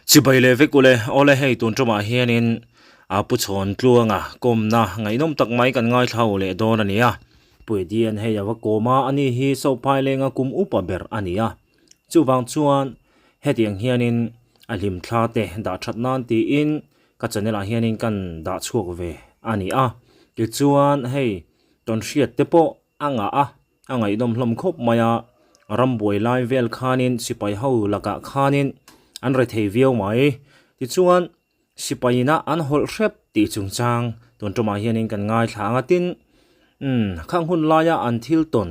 Chibai leh vek ule, awle hei tun tumah hianin a pu chhawn tluanga kawmna ngaihnawm tak mai kan ngaithla ho leh dawn a ni a. Puidian hei a va kawm a, ani hi Sophai lenga kum upa ber a ni a. Chuvang chuan hetiang hianin a hlimthla te dah that nan tiin ka channel ah hianin kan dah chhuak ve a ni a. Tichuan hei tawnhriat te pawh a ngah a, a ngaihnawm hlawm khawp mai a, rambuai lai vel khanin sipai ho lakah khanin an rethei viau mai. Tichuan sipai ina an hawlh hrep tih chungchang tun tumah hianin kan ngaithla ang a, tin umm khang hun laia an thil tawn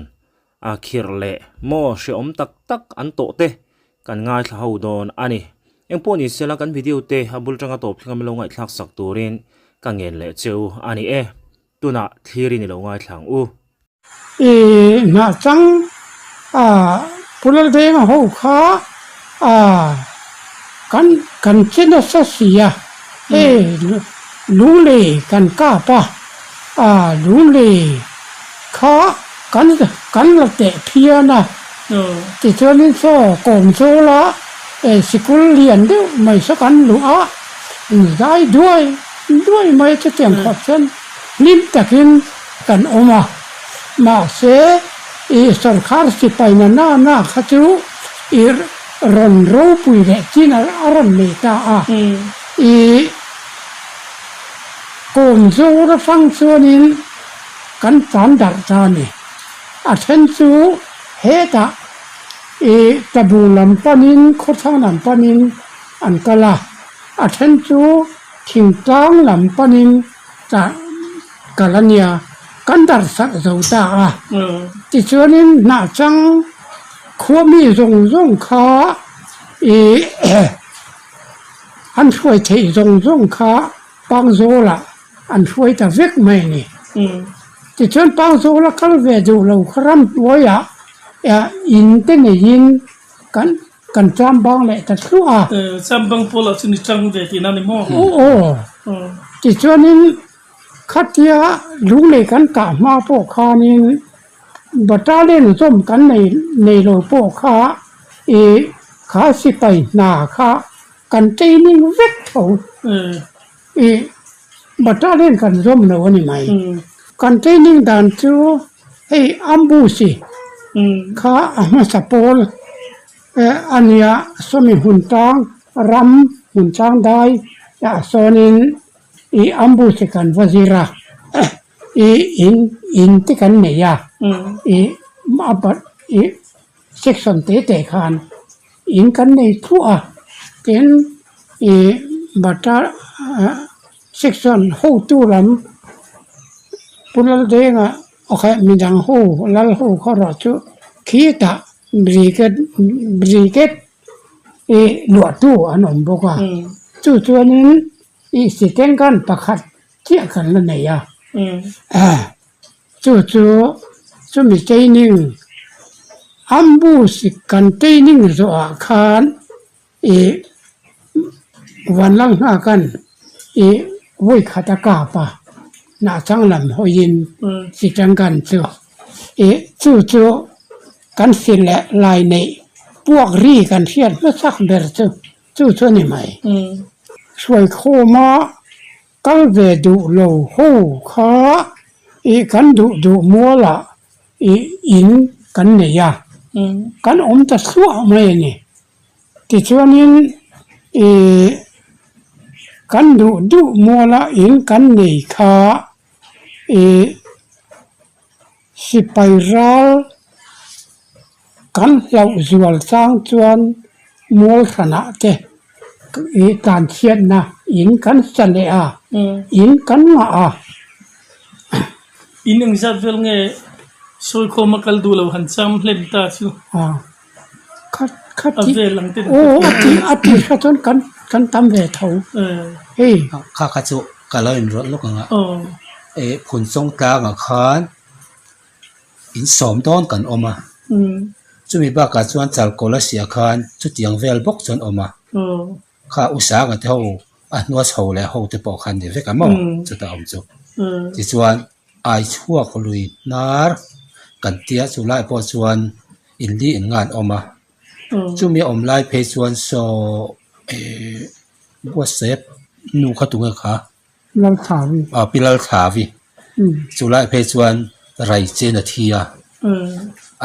a khirh leh maw hrehawm tak tak an tawh te kan ngaithla ho dawn a ni. Engpawh ni sela kan video te a bul tanga tawp thleng a min lo ngaihthlak sak turin ka ngen leh cheu a ni e. Tunah thlir in i lo ngaithla ang u. I hnah chang a Pu Laldenga ho kha a kan kan che nasa si a, hei lunglei kan kap a, a lunglei kha kan kan la teh phian a, tichuanin saw kawm zawla sikul lian deuh mai saw kan luh a, zai duai duai mai chutiang khawp chuan hlim takin kan awm a, mahse i sorkar sipai na na na kha chu i rawn ropui leh chin a rawn nei ta a, i kawm zawr atang chuanin kan tan darh ta a ni. A then chu hetah i tabung lam panin khawthlang lam panin an kal a, a then chu thingtlang lam panin tah kal a nia, kan darhsarh zo ta a. Tichuanin hnah chang khua mi zawng zawng kha ih an hruai theih zawng zawng kha Pangzawlah an hruai ta vek mai a ni. Tichuan Pangzawla kal ve duh lo kha ramhnuaiah in te neiin kan Kan chambang leh ta thluah a. Chambang pawlah chu ni tang ve tihna ni maw? Aw aw. Tichuanin khatia lunglei kan kah hma pawh khanin battalion zawm kan nei nei lo pawh kha ih kha sipai hna kha kan training vek tho. Ih battalion kan zawm lo a ni mai. Kan training dan chu hei ambush kha a hmasa pawl a nia sawmi hun tang ram hmun chang dai ah sawnin ih ambush kan va zir a ih in in te kan nei a ih ih section te te khan. In kan nei thluah a, tin ih bata section hotu lam Pu Laldenga awkhaih midang ho lal ho kha erawh chu khitah brigade brigade ih luahtu an awm bawk a, chu chuanin ih sitengkan pakhat chiah kan la nei a. Chu chu chumi training ambush kan training zawhah khan ih vanlang nghak an ih vawi khat a kap a hnah chang lam hawiin chi tangkan chu ih chu chu kan sil leh lai neih puak ri kan hriat hmasak ber chu chu chu a ni mai. Hruaikhawma Kal ve duh lo ho kha ih kan duh duh mualah ih in kan nei a, kan awm ta thluah mai a ni. Tichuanin ih kan duh duh mualah in kan nei kha ih sipai ral Kan hlauh zual chang chuan mual hranah te ih tlanchhiatna in kan sa leh a, in kan ngah a. In engzat vel nge sawikhawm a kal duh lo han cham hlen ta chu? Khat khat a vel ang te aw a ti a ti kha chuan kan kan tam ve tho hei. Kha kha chu ka lo inrawlh lawk ang a, Phunchawng tlangah khan In sawm dawn kan awm a, chumi bakah chuan chalkawl a siah khan chutiang vel bawk chuan awm a, kha u Sanga te ho a hnua chho leh ho te pawh khan ni vek a maw chuta awm chu. Tichuan ai chhuak lui hnar kan tia chu lai pawh chuan in li in nga an awm a, chumi a awm lai phei chuan saw. Eh Buatsaih nu kha tunge kha? Lalthlavi. Aw Pi Lalthlavi. Chu lai phei chuan rai chen a thi a.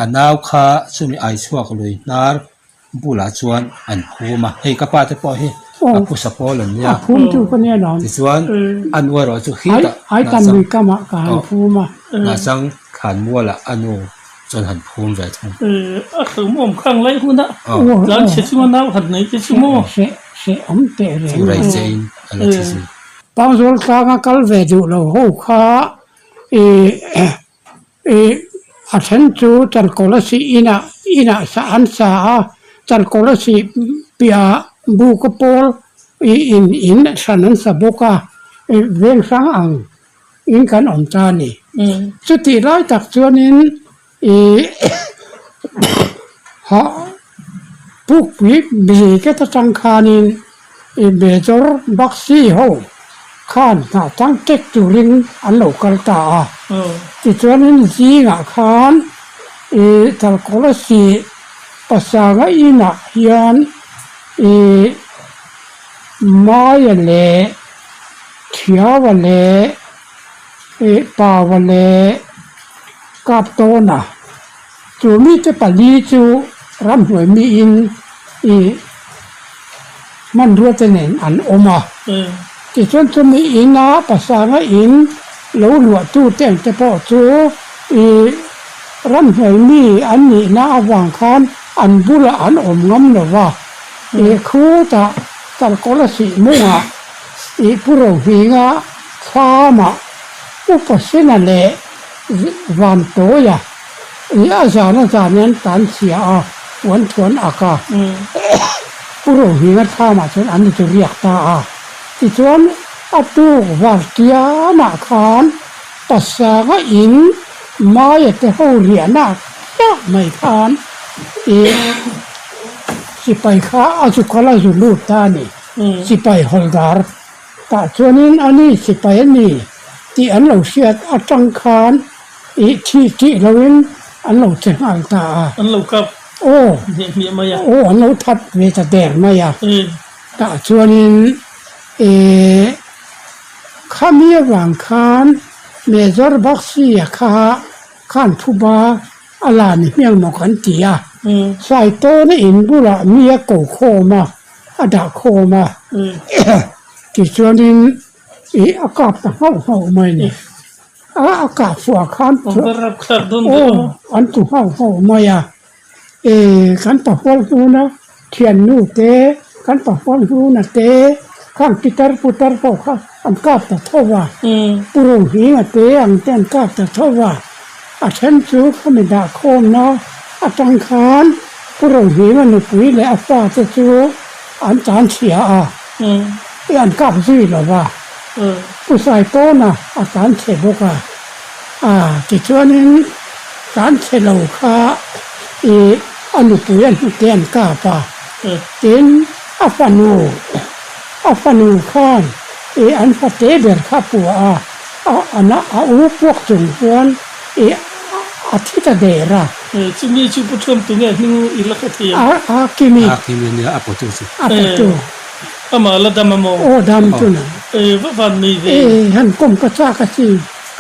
A nau kha chumi ai chhuak lui hnar bulah chuan an phum a. Hei ka pa te pawh hi a phusa pawl an nia. A phum tu ka nia lawm. Tichuan a nu erawh chu hitah Ai tan lui kamah ka han phum a. Hnahchang thlanmualah a nu chuan han phum ve thung. A hlauhawm khang lai hunah tlan chhe chunga nau han nei te chu maw? Hreh hreh awm teh reng Chu rai che in a la thi zui. Pangzawl tlanga kal ve duh lo ho kha ih ih a then chu Chalkawlasi inah inah sa an sa a, Chalkawlasi piahah buka pawl ih in in hran an sa bawk a, ih veng hrang ang in kan awm ta a ni. Chutih lai tak chuanin ih hah pukpui brigade atang khanin ih Major Bakshi ho khan hnah tang tek turin an lo kal ta a. Tichuanin zingah khan ih Chalkawlasi pasanga inah hian ih Maia leh Thiaua leh ih Paua leh Kaptawna chu mite pali chu ramhnuai miin ih hmanrua te nen an awm a. Tichuan chumi ina pasanga in lo luahtu te ang te pawh chu ih ramhnuai mi an nihna avang khan an bulah an awm ngam lo va. Ih khutah Talkawla sih mungah ih Pu Rohminga thlamah Upa Sena leh Vantawia ih a zan a zan in an tan chhia a, puan thuan ak a. Pu Rohminga thlamah chuan an zu riak ta a. Tichuan a tuk Vartianah khan Pasanga in Maia te ho riahna tak mai khan ih sipai kha a zu kal a zu lut ta a ni. Sipai hawldar tah chuanin a ni sipai a ni tih an lo hriat atang khan ih thi tih loin an lo che nghal ta a. An lo kap Aw hmiah hmiah mai a. Aw an lo that ve ta der mai a. Tah chuanin ih Khami avang khan Major Bakshi-a kha khan phuba a la ni hmel maw kan ti a, Saitawna in bulah mi a ko khawm a, a dah khawm a, tichuanin ih a kap ta nghauh nghauh mai a ni. A a kah fuah khan aw an tu nghauh nghauh mai a. E kan pahual hnuna thiannu te, kan pahual hnuna te, khang pitar putar pawh kha an kap ta tho va, Pu Rohminga te ang te an kap ta tho va, a then chu khami dah khawmna atang khan Pu Rohminga nupui leh a fate chu an tan chhia a, e an kap zui lo va, Pu Saitawna a tan chhe bawk a, a tichuanin. Kan chhe lo kha i a nupui a hnute an kap a, tin a fanu a fanu khan i an fate ber kha pua a, a a a u puak chung chuan i a thi ta der a. Chumi chu Pu Thuam tunge hming i la hre thei ang? A a Kimi. A Kimi nia a pawtu chu. A pawtu. Amah la dam a maw? Aw dam chu na. E va van nei ve. E han kawm ka chak a chi.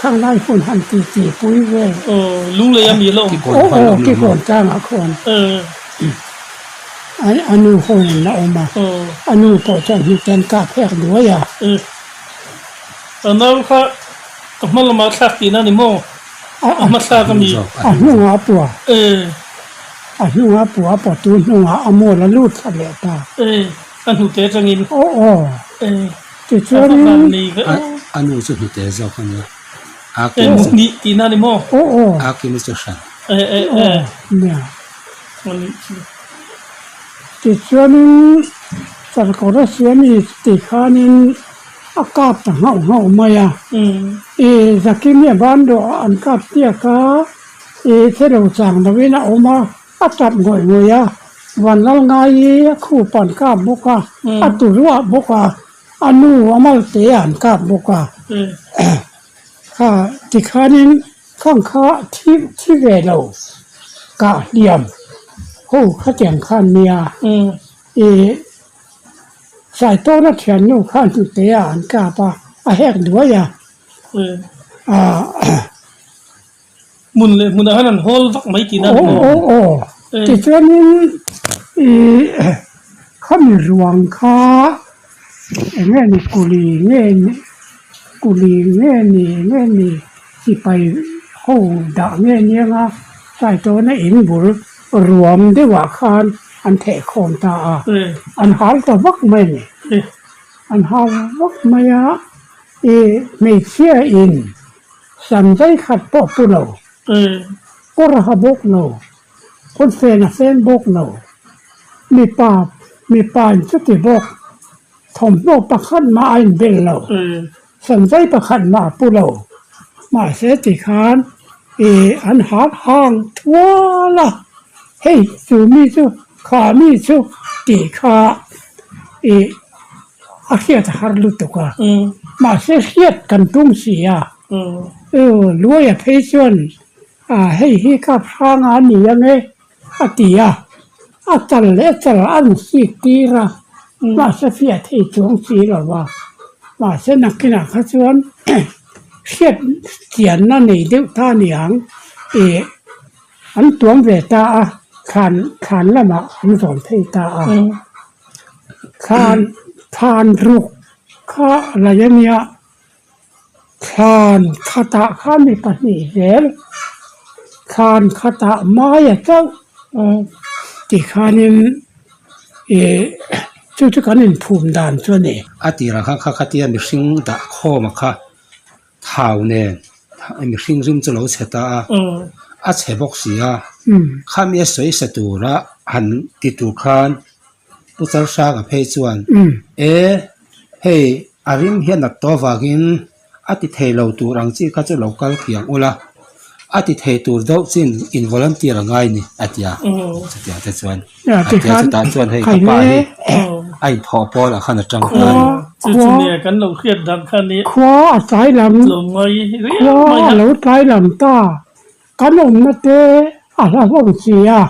Khang lai hun han ti ti pui vel. Aw lunglei a mi la awm. Aw aw kikawn tlangah khawn a nu ho in la awm a, a nu pawh chuan hnute an kap hek duai a. A nau kha a hma lamah thlak tihna a ni maw? A hma thlak a mi? A hnungah a pua. A hnungah a pua a pawtu hnungah a mual a lut thla leh ta. A hnute atangin. Aw aw. Tichuanin. A nu chu hnute zawk a nia. A kim chu. Ni tihna a ni maw? Aw aw. A kim chu hran. E e e. Nia. A nih chu. Tichuanin Chalkawra Siami tih khanin a kap ta nghauh nghauh mai a. I Zakimi a ban dawh an kap tiak a, i thelo chang lovin a awm a. A tap ngawih ngawih a, Vanlal ngai hi a khup an kap bawk a, a tu ruah bawk a, a nu a malte an kap bawk a. Kha tikhanin khang kha thi thi ve lo kah hliam ho khatiang khan nia i. Saitawna thiannu khan hnute ah an kap a, a hek duai a. Hmun leh hmunah khan an hawl vak mai tihna a ni maw? Aw aw, tichuanin ih khami ruang kha eng nge ni kuli nge ni kuli nge ni nge ni sipai ho dah nge nianga Saitawna in bul ruam deuhah khan an thehkhawm ta a, an hal ta vak mai a ni. An hal vak mai a, ih hmeichhia in Sam zai khat pawh pu lo, kawr ha bawk lo, kawtfen a fen bawk lo, mipa mipa in chuti bawk, thawmhnaw pakhat mah a inbel lo, sam zai pakhat mah a pu lo, mahse tikhan ih an har hang thual a, hei chu mi chu kha mi chu tih kha ih. A hriat a har lutuk a, mahse hriat kan tum si a, Luaia phei chuan hei hi kap hranga a ni ang e a ti a, a chal leh chal a rawn sik tir a, mahse fiah thei chuang si lo va, mahse nakinah kha chuan hriat chianna nei deuh ta a ni ang ih an tuam ve ta a, thlan thlan lamah an zawn phei ta a. Thlan thlan ruk kha a laih a nia, thlan khatah khan mi pahnih zel, thlan khatah maia chauh tikhanin ih chu chu kan inphum dan chu a ni. A tirah khan kha khatia mihring dah khawm a kha thau nen mihring rim chu lo chhe ta a, a chhe bawk si a, khami a sawi sa tura han ti tur khan Pu Chalhranga phei chuan e hei a rim hian nat tawh avangin a ti thei lo tur ang chi kha chu lo kal kiang ula, a ti thei tur deuh chin in volunteer a ngai ni a ti a, chutiang te chuan a ti a, chutah chuan hei ka pa hi a inthawh pawl ah khan a tang ta a ni. Khua a tlai lam, khua a lo tlai lam ta, kan awmna te a hla hlawm si a,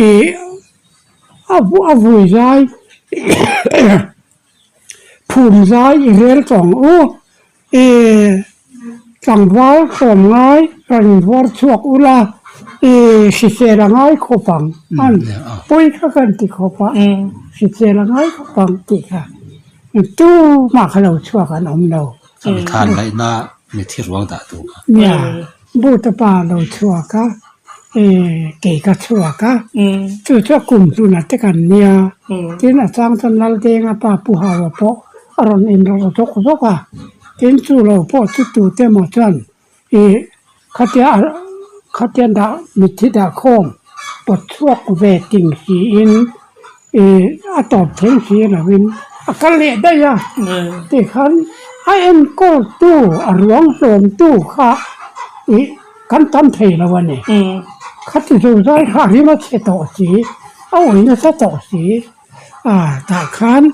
ih a vui zai phum zai i rel tawng u. I tlangval tlawm ngai rawn vawr chhuak ula i hrisel a ngai khawp ang an pawi kha kan ti khawp a hrisel a ngai khawp ang tih kha tumah kha lo chhuak an awm lo. Khami khan laihna mithi ruang dah tur kha. Nia Buta pa lo chhuak a i kei ka chhuak a chu chu a kum hlunah te kan nia tin a chang chuan Laldenga pa Pu Haua pawh a rawn inrawlh zawk zawk a, tin chu lo pawh chu tute emaw chuan ih khatia khatia dah mitthi dah khawm pawt chhuak ve ting siin ih a tawp thleng si lovin a kal leh daih a, tikhan a enkawl tu a ruang hlawm tu kha ih kan tam thei lo a ni, khati zozai kha a rim a chhe tawh si a awih nasa tawh si. A tah khan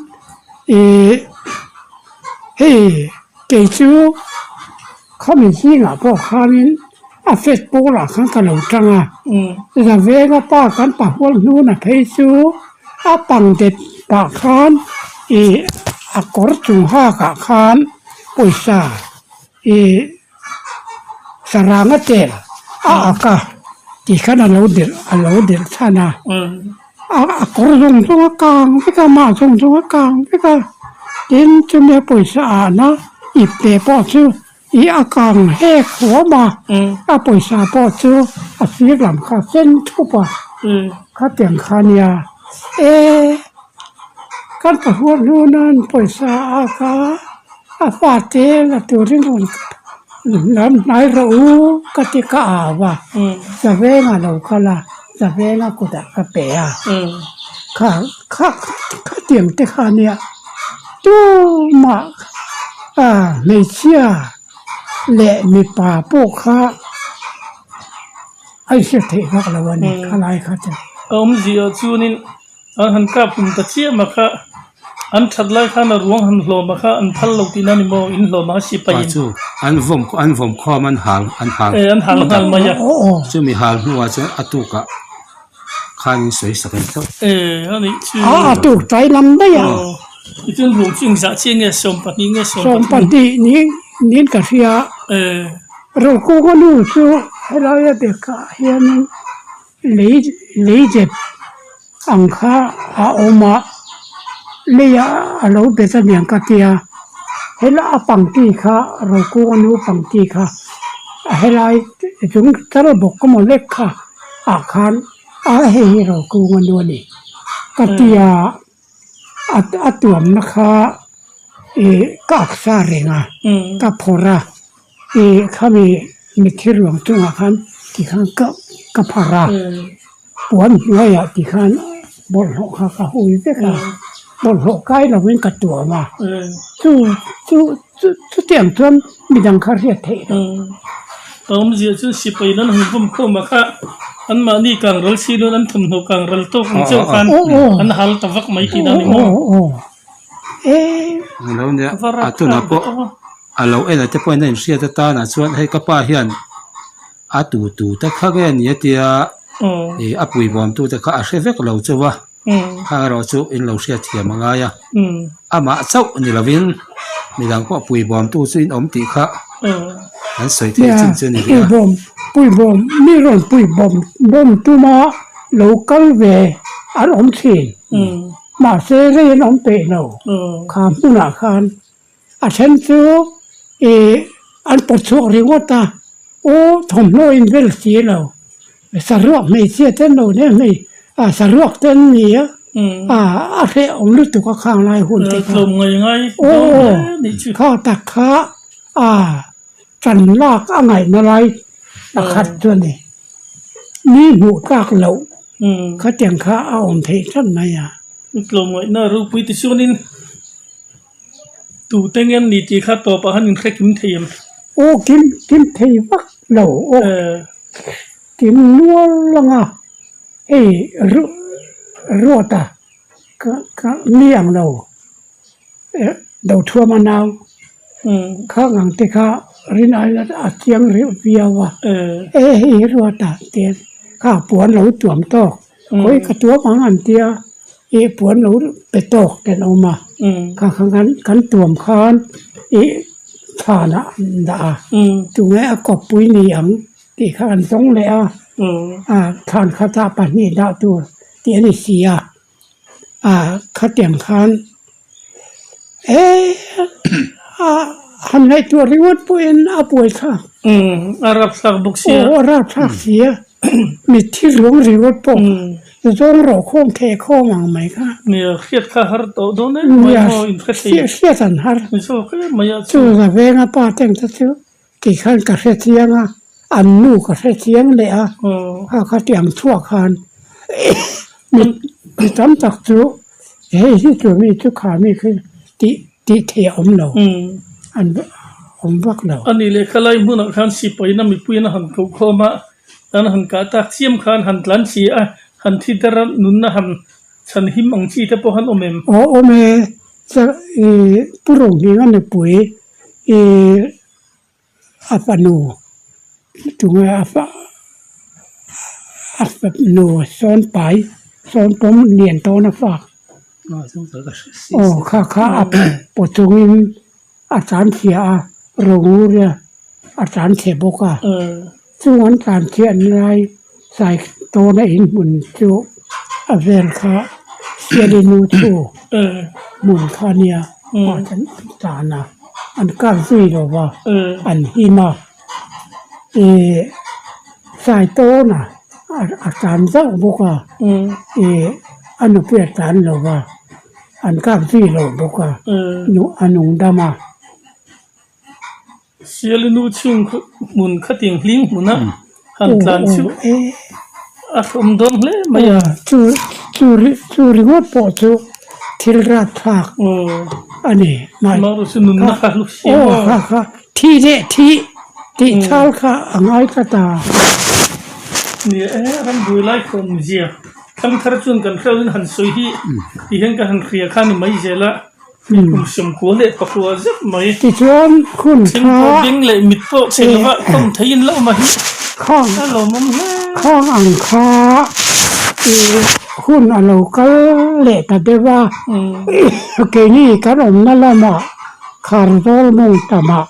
ih hei kei chu khami zingah pawh khanin a fet pawlah khan ka lo tang a, Zavenga pa kan pahual hnuna phei chu a pang det pah khan ih a kawr chung hakah khan pawisa ih sarang a tel a ak a tih khan a lo delh a lo delh chhan a a kawr zawng zawng a kang vek a mah zawng zawng a kang vek a tin chumi a pawisa ahna ip te pawh chu ih a kang hek huam a a pawisa pawh chu a sir lam kha a sen thup a khatiang kha a nia e kan pahuat hnu nan pawisa a ak a. A fate la turin rawn lam hnai rawh u ka ti ka au a, Zavenga lo kal a, Zavenga kutah ka pe a, kha kha khatiang te kha nia tumah hmeichhia leh mipa pawh kha a inhriat theih vak lo a ni khalai kha chu. A awmzia chuanin An han kap hlum ta chiah mah kha, an that lai khan a ruang han hlawm ah kha an phal lo tihna ni maw, in hlawm ang a sipai in. Chu an vawm an vawm khawm an hal an hal. E an hal nghal mai a. Chumi hal hnuah chuan a tukah khan in sawi sak ang chauh. E a nih chu. A a tuk tlai lam daih a. Tichuan ruang chu engzah chiah nge 12 nge 12? 12 niin niin ka hria. Rokunga nu chu helaia bekah hianin lei lei dep ang kha a awm a, leiah a lo bet aniang ka tia. Hela a pangti kha Rokunga nu pangti kha helai chung chal bawk emaw lek kha ah khan a hei hi Rokunga nu a ni ka tia. A tuamna kha ih ka aksa reng a ka phawrh a ih khami mitthi ruang chungah khan tikhan ka ka phar a puan hnuaiah tikhan bawlhhlawh kha ka hui vek a bawlhhlawh kai lovin ka tuam a chu chu chu chutiang chuan midang kha hriat theih loh. Awmzia chu sipai nan han vawm khawm a kha anmahni kang ral si dawn an thawmhnaw kang ral tawk ang chauh khan an hal ta vak mai tih dan emaw. Lo nia a tunah pawh a lo en a te pawhin a inhriat atan ah chuan hei ka pa hian a tu tu te kha nge ni a tia ih a puibawm tu te kha a hre vek lo chauh a kha erawh chu in lo hriatthiam a ngai a amah chauh ni lovin midang pawh puibawm tu chu in awm tih kha an sawi theih chin chu a ni rih a. Puibawm puibawm mi rawn puibawm bawm tuma lo kal ve an awm thin mahse rei an awm peih lo kha hmunah khan A then chu ih an pawt chhuak ringawt a, aw thawmhnaw in vel si lo, saruak hmeichhia te an lo nia hmei ah saruak te an ni a, ah a hrehawm lutuk a khang lai hun te kha, aw kha tak kha ah tan lak a ngaihna lai pakhat chu a ni, mi hmuh tlak loh khatiang kha a awm theih tlat mai a. Tlawmngaihna ropui tichuanin. Tute nge an ni tih kha tawpah khan in hre kim thei em? Aw kim kim thei vak lo aw kim nual lang a hei ruat a ka ka mi ang lo do thuam a nau khang ang te kha rin aia a chiang reuh viau a e hei ruat a te kha puan lo tuam tawk khawi ka tuam ang an tia. Ih puan lo pe tawk te an awm a, kha kha kan kan tuam khan ih thlanah an dah a, tunge a kawppui ni ang tih kha an zawng leh a, ah thlan khatah pahnih dah tur tih a ni si a, ah khatiang khan eh ah han ngaihtuah ringawt pawhin a buaithlak. A rapthlak bawk sia. Aw a rapthlak sia. Mitthi ruang ringawt pawh kha zawng rawh khawm theh khawm ang mai kha. Nia hriat kha har tawh dawn em mai maw in hre thei. Nia hriat an har. Zawk em mai a chu. Chu Zavenga pa te ang te chu ti khan ka hre chiang a, an nu ka hre chiang leh a, kha kha tiang chhuak khan mi tam tak chu hei hi chu mi chu kha mi khi tih tih theih a awm lo an awm vak lo. A nih leh khalai hmunah khan sipaina mipuiin a han koh khawm a, an han kah tak chiam khan han tlan chi a, han thi der a, nunna han chhan him ang chi te pawh han awm em? Aw awm e, ih Pu Rohminga nupui ih a fanu tunge a fa a fanu sawn pai sawn pawm lian tawn a fak aw kha kha a paw chungin a tlan chhia a ronguria a tlan chhe bawk a chung an tlan chhiat lai sai tawna inhmun chu a vel kha sialinu thu hmun kha a nia mah chuan an tlan a an kar zui lo va an him a ih sai tawna a tlan zauh bawk a ih a nupui a tlan lo va an kar zui lo bawk a a nung dam a. Sialinu chhung hmun khatin hling hmuna han tlan chu a hlawm dawn hle mai a. Chu chu chu ringawt pawh chu thil rapthlak a ni. Amaherawhchu chu nunna kha hlu si maw? Aw kha kha thi leh thi tih chhal kha a ngai tlat a. Ni e, rambuai lai khawm zia thangthar chuan kan hreuhin han sawi hi ti hian ka han hria kha ni mai zel a. Kum sawmkua leh pakua zet mai. Tichuan hun kha. Thing pawh ding leh mit pawh chhe lova khawm theiin lo mah hi a lawmawm hle. Khang ang kha i. Hun a lo kal leh ta deuh a, keini kan awmna lamah Kharzawl mawng tamah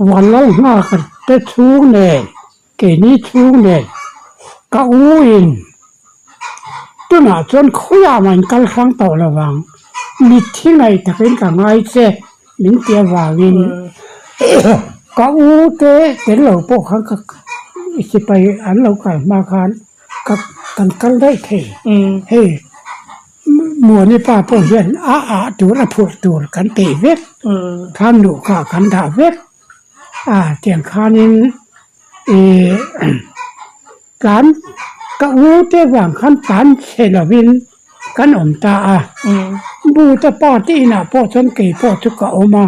Vanlal nghak te chhung nen keini chhung nen ka u in tunah chuan khawiah mah in kal hrang tawh lo vang, mitthi ngaih takin ka ngai che min ti avangin ka u te tel lo pawh khan ka sipai an lo kal hma khan ka kan kal daih thei hei Muani pa pawh hian a ah tur a phurh tur kan peih vek khan luhka kan dah vek a tiang khanin ih tlan ka u te vang khan tlan chhe lovin kan awm ta a Buta pa te inah pawh chuan kei pawh chu ka awm a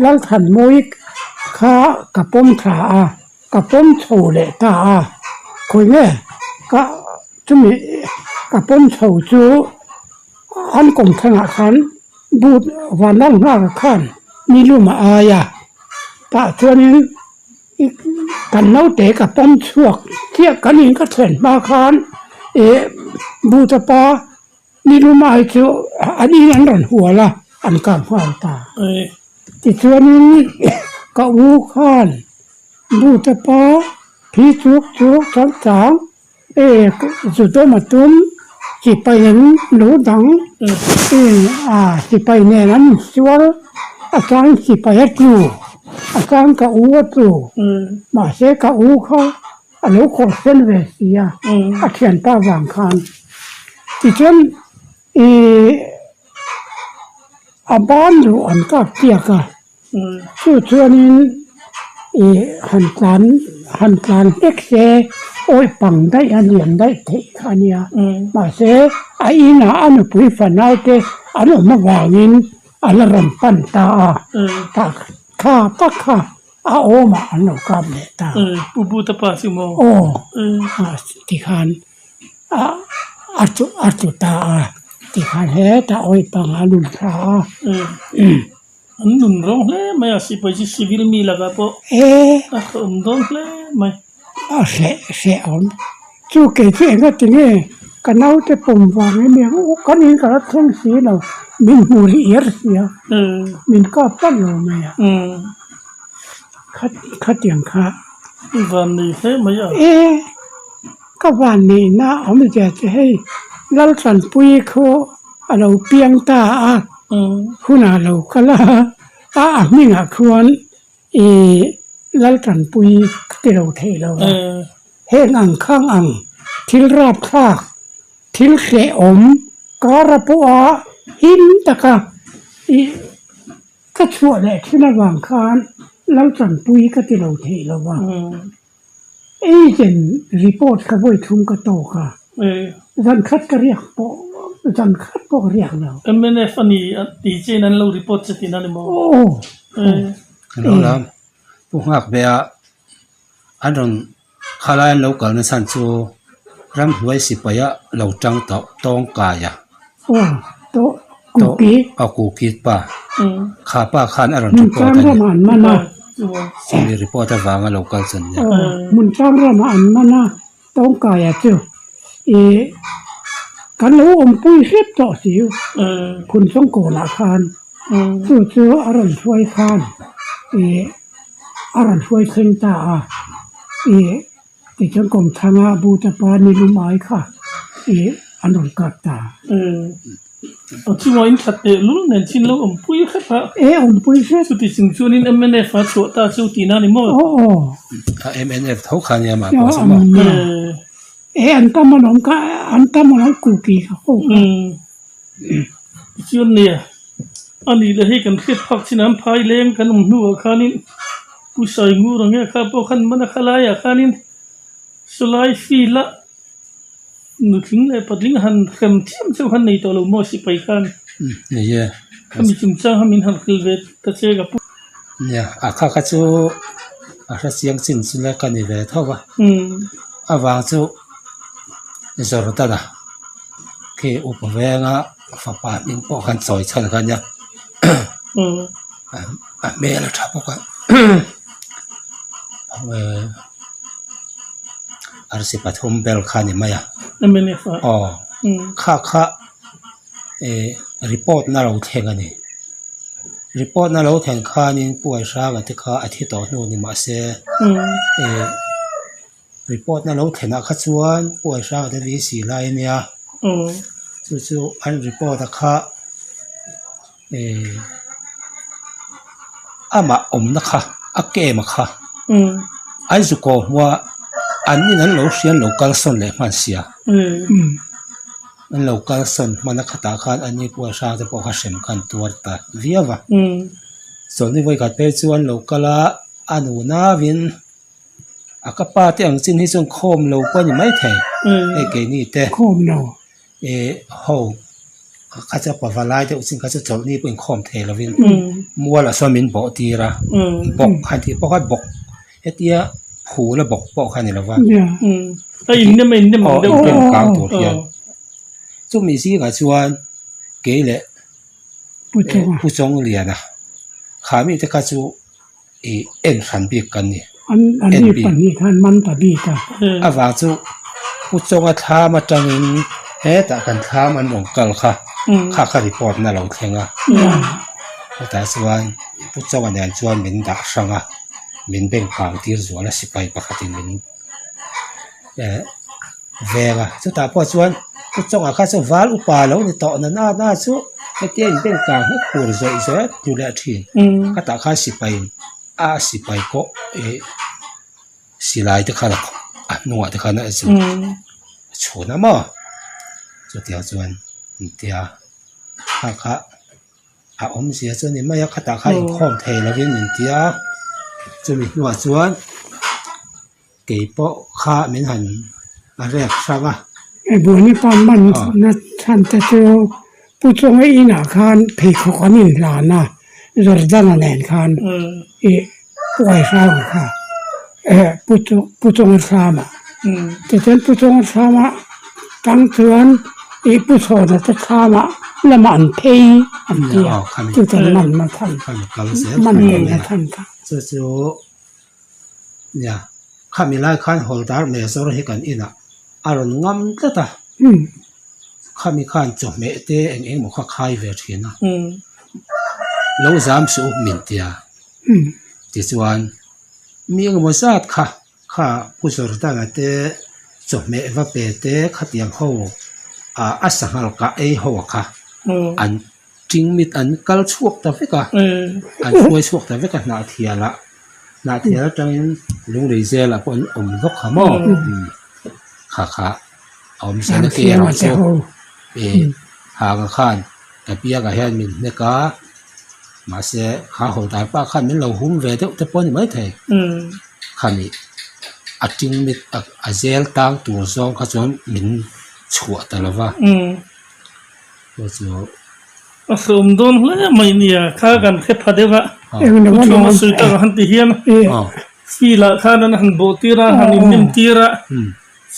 Lalthanmawii kha ka pawm thla a ka pawm chho leh ta a khawi nge ka chumi ka pawm chho chu an kawm thlangah khan but vanlal nghak khan ni lum a ai a tah chuanin kan naute ka pawm chhuak chiah kan in ka thlen hma khan ih buta pa ni lum ai chu an in an rawn hual a an kang nghal ta tichuanin ka u khan buta pa thi chuk chuk chang chang. E Zudawma tum sipai an lo dang e a sipai nen an insual a chang sipai a tlu a chang ka u a tlu mahse ka u kha a lo khawr sen ve si a a thianpa vang khan tichuan e a ban luh an kap chiak a. Chu chuanin ih han tlan han tlan hlek se awih pang daih a lian daih theih kha a nia mahse a inah a nupui fanau te an awm avangin a la rawn pan ta a tah kha tak kha a awmah an lo kap leh ta. Pu Buta pa chu maw? Aw tikhan a chu a tlu ta a tikhan hetah awih pang a lun thla a. An nun rawng hle mai a, sipai chu civil mi lakah pawh a hlawm dawn hle mai. A hreh hreh awm. Chu kei chu enga tinge ka naute pawm vang em em u kan in ka la thleng si lo min hmu rih er si a min kap tlat lo mai a kha khatiang kha. I van nei hle mai a. E ka van neihna awmzia chu hei Laltanpuii khu a lo piang ta a. Hunah lo kal a, a a hmingah khuan ih Laltanpui ka ti lo thei lo a, heng ang khang ang thil rapthlak, thil hrehawm kara pawha him taka ih ka chhuah leh thin avang khan Laltanpui ka ti lo thei lo a. Agent report ka vawi thum ka tawk a, zan khat ka riak pawh zan khat pawh ka riak lo. Mnf a ni tih chiahin an lo report che tihna a ni maw? Aw. Hello lam, Pu Nghak ve a, an rawn khalai an lo kalna chhan chu ramhnuai sipai a lo tang tawh tawngkai a. Aw, tawh Kuki. Aw Kuki pa. Kha pa khan a rawn report a ni. Hmun tlang ramah an man a. Chumi report avanga lo kal chu an nia. Aw, hmun tlang ramah an man a, tawngkaia chu ih kan lo awmpui hrep tawh si phun chawngkawnah khan chu chu a rawn hruai khan ih a rawn hruai thleng ta a ih Tichuan kawmthanga Buta pa ni lum ai kha ih an rawn kap ta. A chungah in that teh lul nen chin lo awmpui hrep a. E awmpui hrep. Chuti chung chuanin mnf a chhuah ta chu tihna a ni maw? Aw aw. A mnf tho kha nia mah pawh chu maw? E an tam alawm kha an tam alawm kuki kha ho kha. Tichuan nia a nih leh hei kan hriat phak chin an phai leng kan awm hnuah khanin Pu Saingur ang nge kha pawh khan man a kha laiah khanin sawlai field a nutling leh patling han hrem chiam chiam khan nei tawh lo maw sipai khan Ni e. Khami chungchang kha min han hrilh ve ta che ka pu. Nia a kha kha chu a hre chiang chin chu la ka ni ve tho va. Avang chu Jordan-a khi upa venga fapa hming pawh khan chawi chhan kha nia a hmel a tha bawk a. Arsi pathum bel kha ni mai a. MNF ah. Aw. Kha kha eh report na lo thleng a ni. Report na lo thlen khanin Pu Aihranga te kha a thi tawh hnu ni mahse eh report na lo thlenah kha chuan Pu Aihranga te VC lai a nia. Chu chu an report a kha eh amah awmna kha a kem a kha an zu kawh hmuh a an in an lo hria an lo kal sawn leh hman sia an lo kal sawn hman a khatah khan an ni pawh a hrang te pawh kha hrem khan tuar ta viau a chawlhni vawikhat phei chu an lo kal a a nu nauin a ka pa te ang chin hi chuan khawm lo pawh a ni maithei hei keini te eh ho kha chu pava lai deuh chin kha chu chawlhni pawh inkhawm thei lovin mual ah sawn min bawh tir a bawk han tih pawh kha bawk hetia phul a bawk pawh kha a ni lova aw innem kang tur hian chumi zingah chuan kei leh Pu Chawngliana kha mite kha chu. Ih en hran bik kan ni. An an ni pahnih khan man ta bik a. A vang chu Pu Chawnga thlam atangin hetah kan thlam an rawn kal kha kha kha report na lo thleng a. Chutah chuan Pu Chawnga nen chuan min dah hrang a, min beng kang tir zual a sipai pakhatin min eh veng a. Chutah pawh chuan Pu Chawnga kha chu val upa lo ni tawh na na na chu hetia in beng kang hi khur zawih zawih a tlu leh thin. Khatah khan sipai a sipai pawh ih silai te khan a hnungah te khan a zu chhun a maw chutiang chuan an tia kha kha a awmzia chu a ni mai a khatah khan inkhawm thei lovin min tia chumi hnuah chuan. Kei pawh kha min han a rek hrang a. Hei Buani pa man na chhan te chu Pu Chunga inah khan pheikhawk an inhlan a, Jordana nen khan ih Pu Aihranga kha eh Pu Pu Chunga thlamah tichuan Pu Chunga thlamah tang chuan ih Pu Chhawna te thlamah lamah an phei an ti a, chu chuan man na chhan man na chhan kha. Chu chu Nia, khami lai khan Hawldar Major hi kan inah a rawn ngam tlat a, khami khan chawhmeh te eng eng emaw kha khai ve thin a, lo zam suh u min tia, tichuan mi engemaw zat kha kha Pu Jordana te chawhmeh va pe te khatiang ho ah a sanghal kah ei ho kha an Ṭingmit an kal chhuak ta vek a, an hruai chhuak ta vek a Hnahthialah, Hnahthial atangin Lunglei zelah pawh an awm vawk kha maw? Kha kha a awm zel a kei erawh chu ih Hanga khan ka biakah hian min hnek a, mahse kha haw dan pah khan min lo hum ve deuh te pawh a ni maithei. Khami a ṭingmit a zel tang tur zawng kha chuan min chhuah ta lo va. A hlawm dawn hle mai nia, kha kan hre pha deuh a, Pu Chhunga sawi tak a han ti hian field ah khan an han bawh tir a, han innem tir a,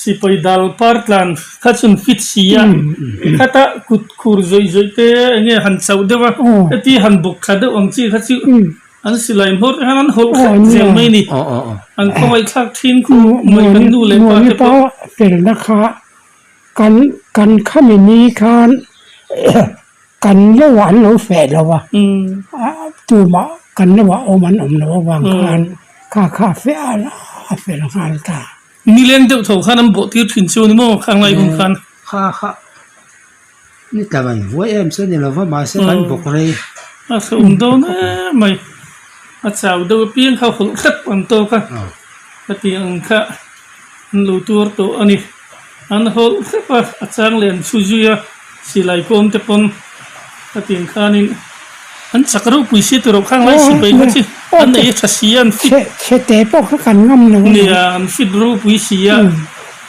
sipai dal par tlan kha chun fit si a, khata kut khur zawih zawih te eng nge han chauh deuh a, heti han bawk thla deuh ang chi kha chu an silai hmawr te khan an hawlh hrep zel mai a ni, an khawngaihthlak thin khawp mai kan nu leh pa te pawh. Kan kan khami ni khan kan lo ah an lo feh lo a, tumah kan lo ah awm an awm lo avang khan kha kha a feh a a fel nghal ta. Nileng deuh tho khan an bawh tir thin chu ni maw khang lai hun khan? Kha kha ni tla van vuai em chu ni lova mahse kan bawk rei. A hlawm dawn em mai, a chau deuh apiang kha hawlh hrep an tawk a, hetiang ang kha an lo tuar tawh a ni. An hawlh hrep a, a chang leh an chhu zui a, silai kawm te pawn a tiang khanin an chak ropui si tur khang lai sipai kha chi an ei a tha si a, an fit Chhe te pawh kha kan ngam lo a. Nia, an fit ropui si a,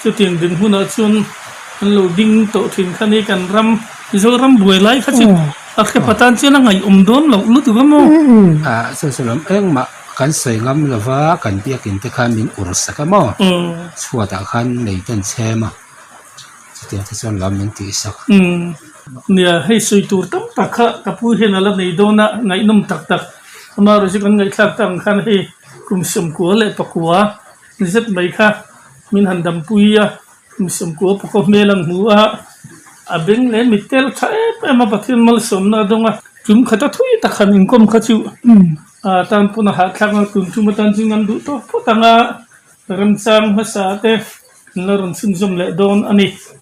chutiang dinhmunah chuan an lo ding tawh thin kha ni kan ram Mizoram buai lai kha chu a hrep atan chuan a ngaihawm dawn loh lutuk a maw? Ah, chu chu lam engmah Kan sawi ngam lova kan biakin te khan min ur sak a maw? Chhuatah khan lei te an chhem a, chutiang te chuan lam min tih sak. Umm nia, hei sawi tur tam tak kha ka pu hian a la nei dawn a, ngaihnawm tak tak. Amaherawhchu kan ngaihthlak tak ang khan hei kum 98 leh pakua zet mai kha. Min han dampui a, mi sawmkua pakua hmel an hmu a, a beng leh mit tel tha em em a Pathian malsawmna a dawng a, tum khata thui tak han inkawm kha chu a tan pawn a hahthlak a, tun tum atan chuan an duh tawk phawt ang a, remchang hmasa te an la rawn chhunzawm leh dawn a ni.